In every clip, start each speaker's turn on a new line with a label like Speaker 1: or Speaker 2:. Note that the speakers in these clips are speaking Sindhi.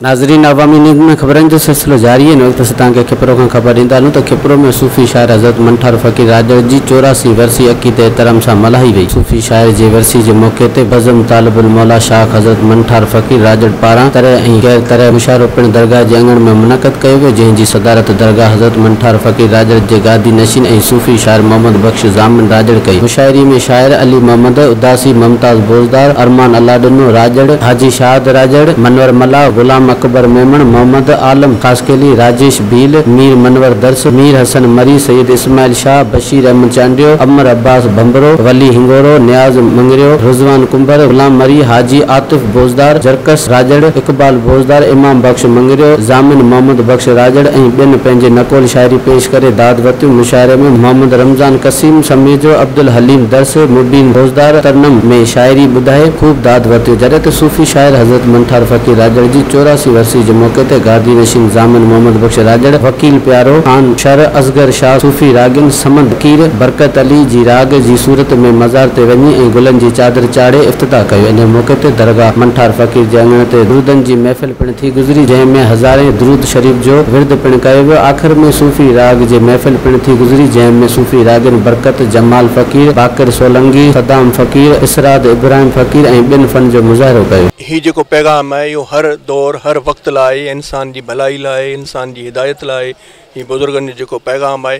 Speaker 1: ناظرين عوامي نيوز ۾ خبرن جو سلسلو جاري آهي هن وقت اسان توهان کي کپرو کان خبر ڏيندا هلون ته کپرو ۾ صوفي شاعر حضرت منٺار فقير راڄڙ جي 84 ورسي عقيدي احترام سان ملهائي وئي. صوفي شاعر جي ورسي جي موقعي تي بزم طالب الموليٰ شاخ حضرت منٺار فقير راڄڙ پاران طرح ۽ غير طرح مشاعرو پڻ درگاهه جي اڱڻ ۾ منعقد ڪيو ويو جنهن جي صدارت درگاهه حضرت منٺار فقير راڄڙ جي گادي نشين ۽ صوفي شاعر محمد بخش ضامن راڄڙ ڪئي. مشاعري ۾ شاعر علي محمد اداسي، ممتاز بوزدار، ارمان الله ڏنو راڄڙ، حاجي شاهد راڄڙ، منور ملاح، غلام اڪبر ميمڻ، محمد عالم خاصخيلي، راجيش ڀيل، مير منور درس، مير حسن مري، سيد اسماعيل شاهه، بشير احمد چانڊيو، امر عباس ڀنڀرو، ولي هنگورو، نياز مڱريو، رضوان ڪنڀر، غلام مري، حاجي عاطف بوزدار، جرڪس راڄڙ، اقبال بوزدار، امام بخش مڱريو، ضامن محمد بخش راڄڙ ۽ ٻين پنهنجي نقول شاعري پيش ڪري داد ورتيون. مشاعري ۾ محمد رمضان قسيم سميجو، عبدالحليم درس، مبين بوزدار ترنم ۾ شاعري ٻڌائي خوب داد ورتيو. جڏهن ته صوفي شاعر حضرت منٺار فقير راڄڙ جي 84 ورسي جي موقعي تي گادي نشين ضامن محمد بخش راڄڙ، وڪيل پيارو خان شر، اصغر شاهه، صوفي راڳين صمد فقير، برڪت علي جي راڳ جي صورت ۾ مزار تي وڃي ۽ گلن جي چادر چاڙهي افتتاح ڪيو. انهي موقعي تي درگاهه منٺار فقير جي اڱڻ تي درودن جي محفل پڻ ٿي گذري جنهن ۾ هزارين درود شريف جو ورد پڻ ڪيو ويو. آخر ۾ صوفي راڳ جي محفل پڻ ٿي گذري جنهن ۾ صوفي راڳين برڪت، جمال فقير، باقر سولنگي، صدام فقير، اسراد ابراهيم فقير ۽ ٻين فن جو مظاهرو ڪيو.
Speaker 2: هي جيڪو پيغام آهي اهو هر دور هر وقت لاء آهي، انسان جي ڀلائي لاء آهي، انسان جي هدايت لاء آهي. هي بزرگن جو جيڪو پيغام آهي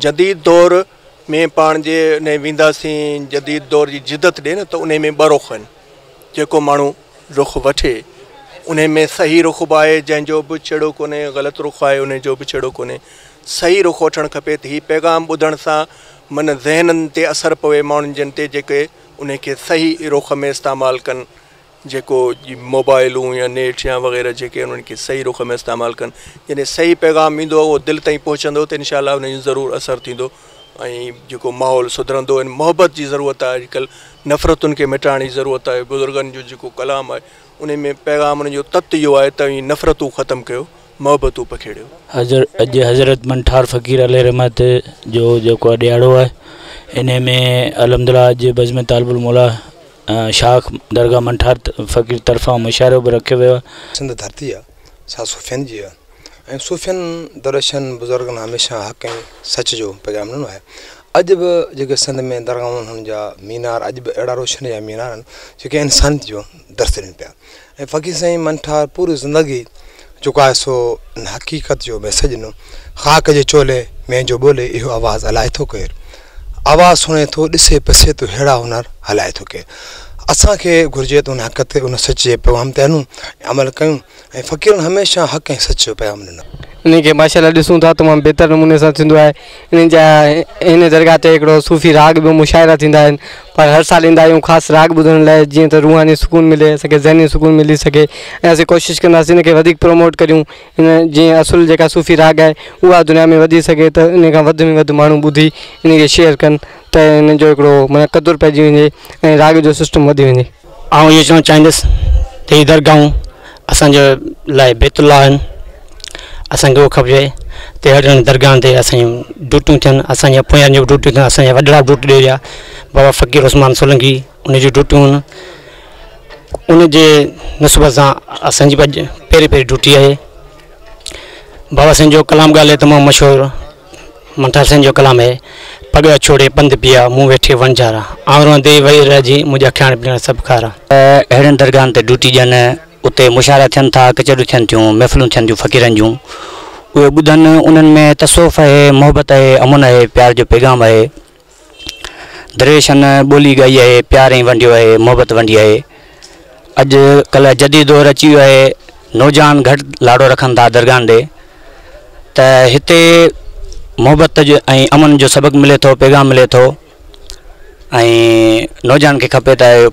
Speaker 2: جديد دور ۾ پاڻ جي ان وينداسين جديد دور جي جدت ڏي نه ته ان ۾ ٻه رخ آهن، جيڪو ماڻهو رخ وٺي ان ۾ صحيح رخ به آهي جنهن جو به ڇيڙو ڪونهي، غلط رخ آهي ان جو به ڇيڙو ڪونهي. صحيح رخ وٺڻ کپي ته هي پيغام ٻڌڻ سان من ذهنن تي اثر پوي ماڻهن جن تي جيڪي ان کي صحيح رخ ۾ استعمال ڪن، جيڪو موبائلون يا نيٽ يا وغيره جيڪي انهن کي صحيح رخ ۾ استعمال ڪن. جڏهن صحيح پيغام ايندو اهو دل تائين پهچندو ته انشاء الله ان جو ضرور اثر ٿيندو ۽ جيڪو ماحول سڌرندو. ۽ محبت جي ضرورت آهي اڄڪلهه، نفرتن کي مٽائڻ جي ضرورت آهي. بزرگن جو جيڪو ڪلام آهي ان ۾ پيغام ان جو تت اهو آهي ته اوهين نفرتون ختم ڪيو، محبتون پکيڙيو.
Speaker 3: اڄ حضرت منٺار فقير عليه رحمت جو جيڪو ڏهاڙو آهي انهي ۾ الحمدلله اڄ بزم طالب الموليٰ شاخ درگاهه منٺار فقير طرفان مشاعرو به رکيو ويو آهي.
Speaker 4: سنڌ ڌرتي آ سا صوفين جي آ ۽ صوفين درويشن بزرگن هميشه حق ۽ سچ جو پيغام ڏنو آهي. اڄ به جيڪي سنڌ ۾ درگاهون هن جا مينار اڄ به اهڙا روشني جا مينار آهن جيڪي انسانيت جو درس ڏين پيا ۽ فقير سائين منٺار پوري زندگي جيڪو آهي سو ان حقيقت جو ميسيج ڏنو. خاڪ جي چولي ۾ جو ٻولي اهو آواز الائي ٿو ڪير آواز سڻي ٿو ڏسي پسي ٿو ههڙا هنر هلائي ٿو ڪير اسان کي گهرجي ته ان حق تي ان سچ جي پيغام تي هلون ۽ عمل ڪيون ۽ فقيرن هميشه حق ۽ سچ جو پيغام ڏنو.
Speaker 5: انهي کي ماشاء الله ڏسون ٿا تمام بهتر نموني سان ٿيندو آهي انهن جا هن درگاهه تي هڪڙو صوفي راڳ به مشاعرا ٿيندا آهن پر هر سال ايندا آهيون خاص راڳ ٻڌڻ لاء جيئن ته روحاني سڪون ملي اسان کي ذهني سڪون ملي سگهي ۽ اسين ڪوشش ڪنداسين ان کي وڌيڪ پروموٽ ڪريون ان جيئن اصل جيڪا صوفي راڳ آهي اها دنيا ۾ وڌي سگهي ته ان کان وڌ ۾ وڌ ماڻهو ٻڌي ان کي شيئر ڪن ته ان جو هڪڙو معنيٰ قدر پئجي وڃي ۽ راڳ جو سسٽم وڌي وڃي.
Speaker 6: آئون اهو چوڻ چاهيندس ته هي درگاهون اسان جي لاء بيت الله آهن اسان کي اهو کپجي ته اهڙين درگاهن تي اسان جون ڊيوٽيون ٿين اسان جي پويان جون ڊيوٽيون ٿين اسان جا وڏڙا به ڊيوٽي ڏئي ويا بابا فقير عثمان سولنگي ان جون ڊيوٽيون آهن ان جي نسبت سان اسان جي به اڄ پهرين پهرين ڊيوٽي آهي بابا سائين جو ڪلام ڳالهه تمام مشهور منٺار سائين جو ڪلام آهي پڳ ڇوڙي پنڌ پيا مون ويٺي وڻجارا آئون روئندي وئي رهجي منهنجا کائڻ پيئڻ سڀ کارا.
Speaker 7: اهڙين درگاهن تي ڊيوٽي ڏين اتي مشاعرا ٿين ٿا ڪچهريون ٿين ٿيون محفلون ٿين ٿيون فقيرن جون اهي ٻڌن انهن ۾ تصوف آهي محبت آهي امن آهي پيار جو پيغام آهي درويشن ٻولي ڳائي آهي پيار ۽ ونڊيو آهي محبت ونڊي آهي اڄ ڪلهه جديد دور اچي ويو آهي نوجوان گهٽ لاڙو رکن ٿا درگاهن ڏي ته هتي محبت جو ۽ امن جو سبق ملي ٿو پيغام ملي ٿو ۽ نوجوان کي کپي ته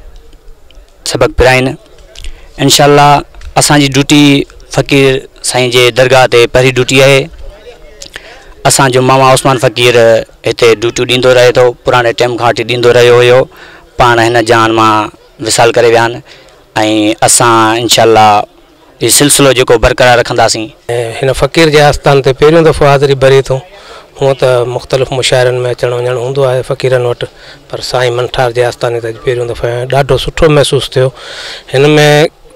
Speaker 7: سبق پرائين انشاء الله اسان جي ڊيوٽي فقير سائين جي درگاهه تي پهرين ڊيوٽي آهي اسان جو ماما عثمان فقير هتي ڊيوٽيون ڏيندو رهي ٿو پراڻي ٽيم کان وٺي ڏيندو رهيو هيو پاڻ هن جهان مان وصال ڪري ويا آهن ۽ اسان انشاء الله هي سلسلو جيڪو برقرار رکنداسين.
Speaker 8: هن فقير جي آستان تي پهريون دفعو حاضري ڀري اٿئون. هونء ته مختلف مشاعرن ۾ اچڻ وڃڻ هوندو آهي فقيرن وٽ پر سائين منٺار جي آستاني تي اڄ پهريون دفعو آيو آهيان. ڏاڍو سٺو محسوس ٿيو. هن ۾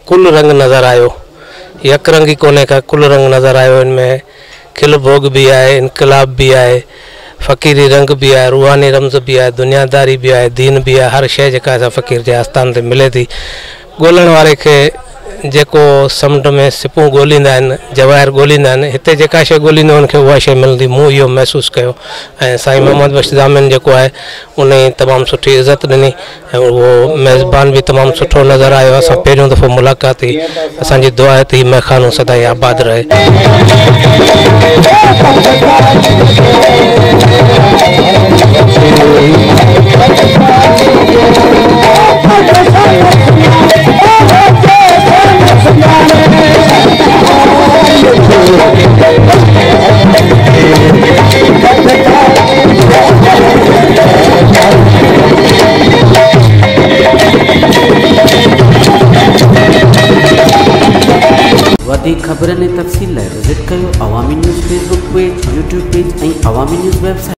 Speaker 8: ڪل رنگ نظر آيو. यकरंगी कोन्हे का, कुल रंग नज़र आयो। हिन में खिल भोग बि आहे, इनकलाब बि आहे, फ़क़ीरी रंग बि आहे, रूहानी रमज़ बि आहे, दुनियादारी बि आहे, दीन बि आहे। हर शइ जेका असां फ़क़ीर जे आस्थान ते मिले थी। ॻोल्हण वारे खे जेको समुंड में सिपूं ॻोल्हींदा आहिनि, जवाहिर ॻोल्हींदा आहिनि, हिते जेका शइ ॻोल्हींदो उनखे उहा शइ मिलंदी। मूं इहो महसूसु कयो ऐं साईं मोहम्मद बख़्श ज़ामिन जेको आहे उन तमामु सुठी इज़त ॾिनी ऐं उहो मेज़बान बि तमामु सुठो नज़र आयो। असां पहिरियों दफ़ो मुलाक़ात थी। असांजी दुआ आहे त हीउ महखानो सदाईं आबाद रहे।
Speaker 1: वधीक ख़बरनि ऐं तफ़सील लाइ विज़िट कयो Awami news Facebook page, YouTube page ऐं अवामी न्यूज़ वेबसाइट।